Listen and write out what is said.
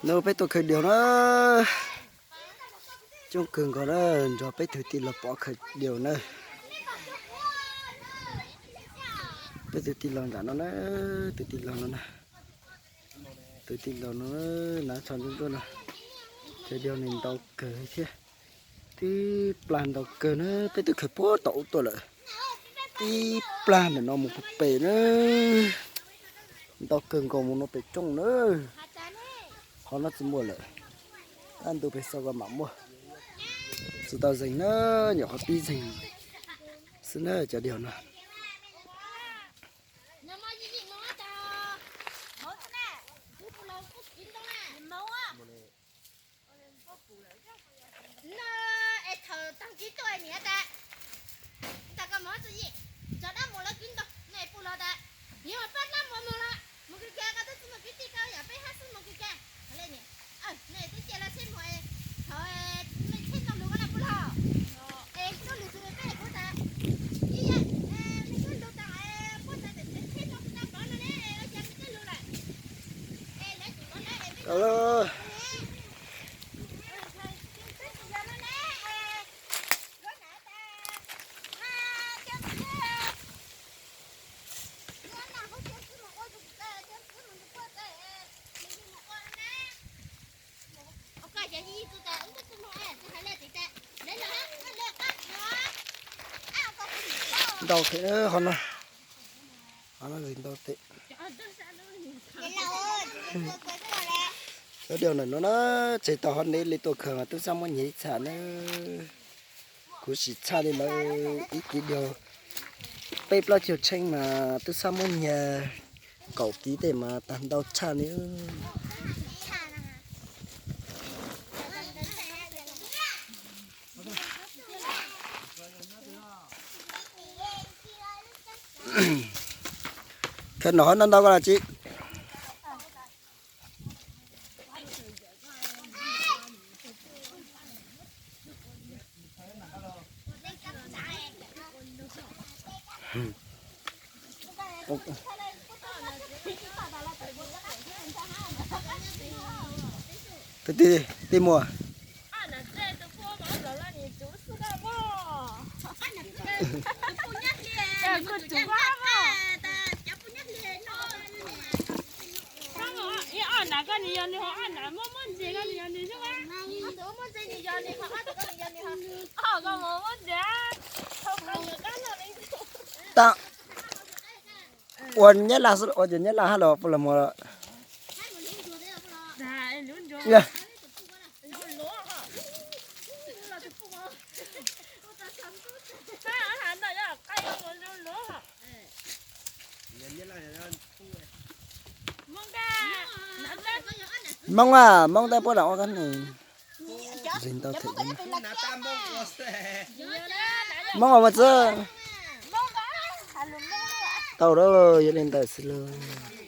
No peb tuaj khaws diaus na. Coob kawg nkaus na, nrog peb tus tij laug pov khaws diaus na. Peb tus tij laug nram no na, tus tij laug no na, tus tij laug no na, tsho ntsuab ntsuab no. Cov diaus nws ntau kawg thiab. Tib plag ntau kawg na, peb twb khaws puag tom ub tuaj lawm. Tib plag ntawm no mus puag pem na. Ntau kawg nkaus mus no pem rooj na. Qhov no tsis muaj lawm. Tab ntu pem xaus kom mam muaj. Tsis tau zeeg na, nyuam qhuav pib zeeg xwb na cov diaus no. Ntau thiab qhov no, qhov no ntau thiab. Cov diaus ntawm no na, tseg tau hov neb li tuaj khaws mas tub xab muab nyiag ib txhaj na. Khuv xim tshaj li lawv ib kiv diaus peb plaub caug tsheej mas tub xab muab nyiag kaum kiv tej mas tag ntau tshaj li. Khaws no ntau ntau ko los tsis Twb tij muaj. Tab ua nyab laj xwb, ua ces nyab laj hab los puas los muag. Moob a, Moob tab puab lam ua kab ne. Zig ntau thiab. Moob a, Moob txwb. Tau lawm, yog li ntawd xwb lauj.